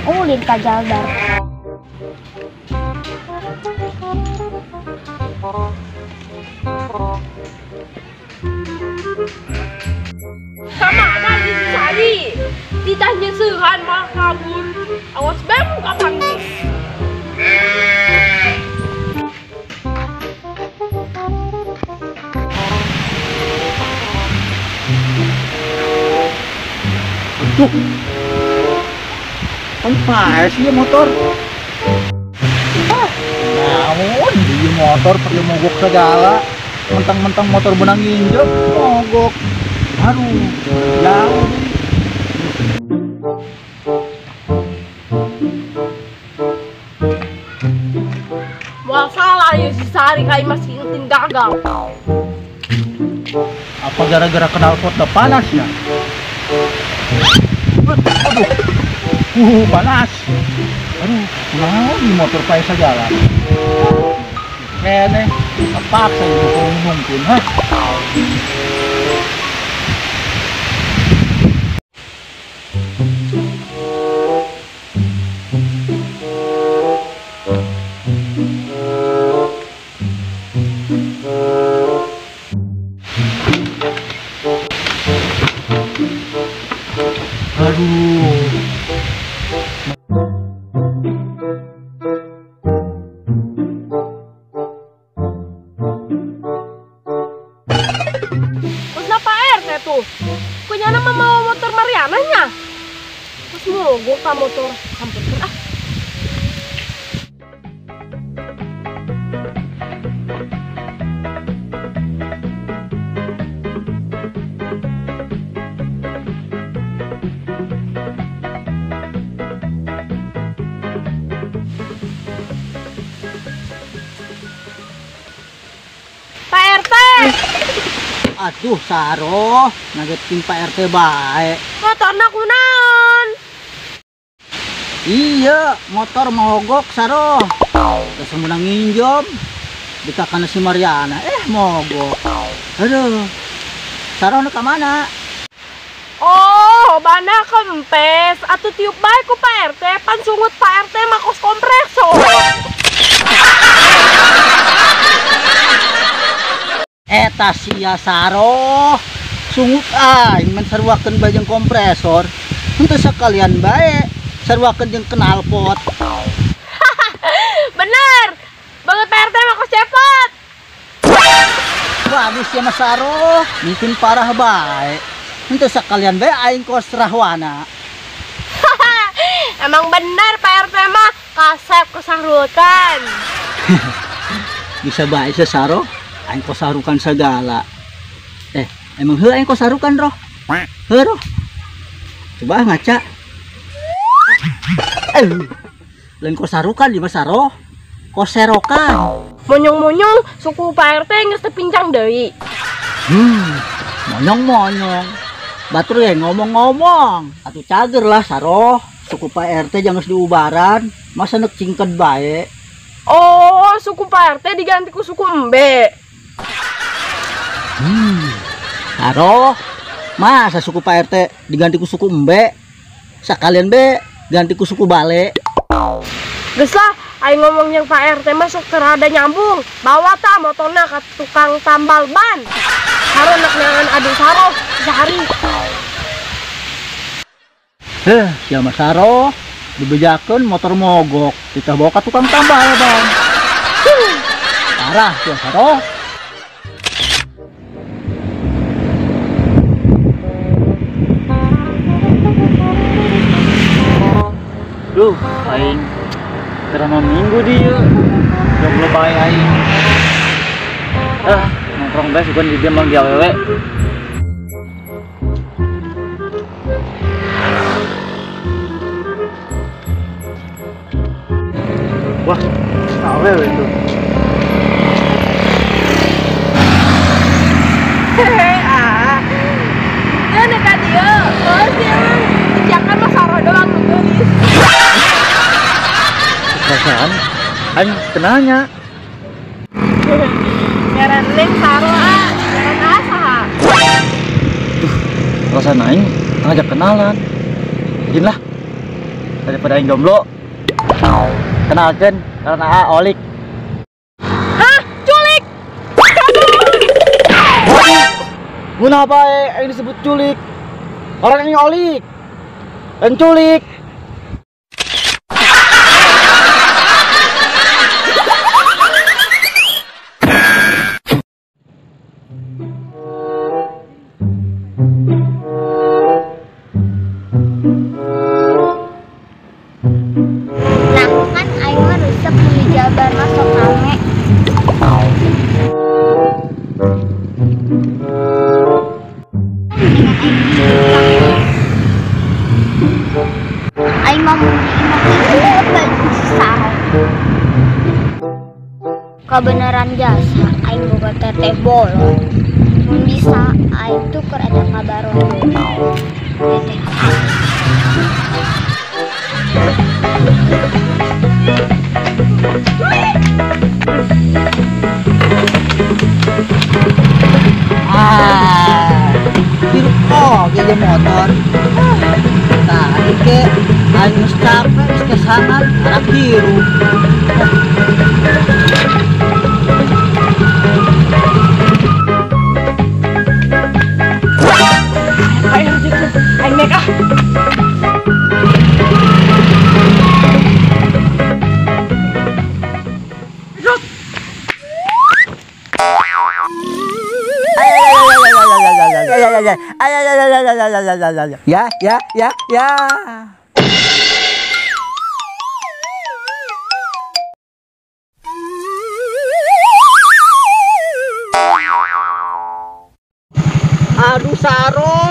Ulin ka Jalbar. Sama ada di Sari. Ditanya seuhan mah kabur. Awas bem kapan nih. Aduh. Kan paes ya motor. Ah, naon di motor perlu mogok segala. Mentang-mentang motor benang injek mogok. Aduh, jauh. Wah, salah ya si Sari kayak masih ingetin gagal. Apa gara-gara knalpot udah panas ya? Aduh. Panas. Aduh, nah, di motor pakai segala. Kene, kepaksa itu mungkin, hah? Aduh. Tuh, punya nama mau motor Mariana nya. Terus mogok ka motor hampir ah. Pak RT. Aduh, Saroh, ngagetin Pak RT bae. Motorna kunaon? Iya, motor mogok, Saroh. Terus menang nginjom. Dikakana si Mariana, mogok. Aduh. Saroh nu ka mana? Oh, bana kempes. Atuh tiup bae ku Pak RT, pan sungut Pak RT mah kos kompresor. Eta sia Saroh, sungut aing men sarwakeun bae jeung kompresor. Henteu sakalian bae sarwakeun jeung knalpot. Bener. Banget Pak RT mah kos cepot. Waduh sia mah Saroh, mungkin parah bae. Henteu sakalian bae aing kos rahwana. Emang bener Pak RT mah kasep kesarukan. Bisa bae sia Saroh. Aing kos sarukan segala. Emang heuh aing kos sarukan roh? Heuh roh. Coba ngaca. Lain kos sarukan di mah Saroh. Kos serokan. Monyong-monyong suku Pak RT geus teu pincang deui. Monyong-monyong. Batur ya ngomong-ngomong. Atuh cager lah Saroh. Suku Pak RT jangan diubaran. Masa nek cingked bae. Oh, suku Pak RT diganti ku suku embe. Saroh, masa suku Pak RT diganti ku suku embe? Sekalian be ganti ku suku bale. Geus lah, Aing ngomong yang Pak RT masuk terada nyambung. Bawa ta motorna ke tukang tambal ban. Haru nak nangan adu Saroh sehari. Heh, siapa Saroh? Dibejakeun motor mogok, kita bawa ke tukang tambal ban. Parah sia Saroh. Duh, aing karena minggu dia jomblo bae aing. Ah, nongkrong bae sugan di dia mang dia wewe. Wah, awewe itu. Hehe, ah. Teu nekat ieu. Geus ieu dijakan mah Saroh doang nu geulis. Perasaan aing kenalnya. Ngaran Neng Saroh ah, ngaran ah saha? Duh, perasaan aing ngajak kenalan. Izin lah. Daripada aing jomblo. Kenalkan karena A Olik. Hah? Culik? Guna apa aing disebut culik? Orang ini Olik. Dan culik. Nah, kan aing mah resep di Jabar masuk rame. Aing mah Saroh. Kebenaran jasa aing boga teteh bolong. Mun bisa aing tuker eta kabaron. Teteh. Ah, hirup oge jeung motor. Tadi ke aing geus capek geus kesangan anak hirup. Aing aing mek ah. Ya, ya, ya, ya. Aduh Saroh,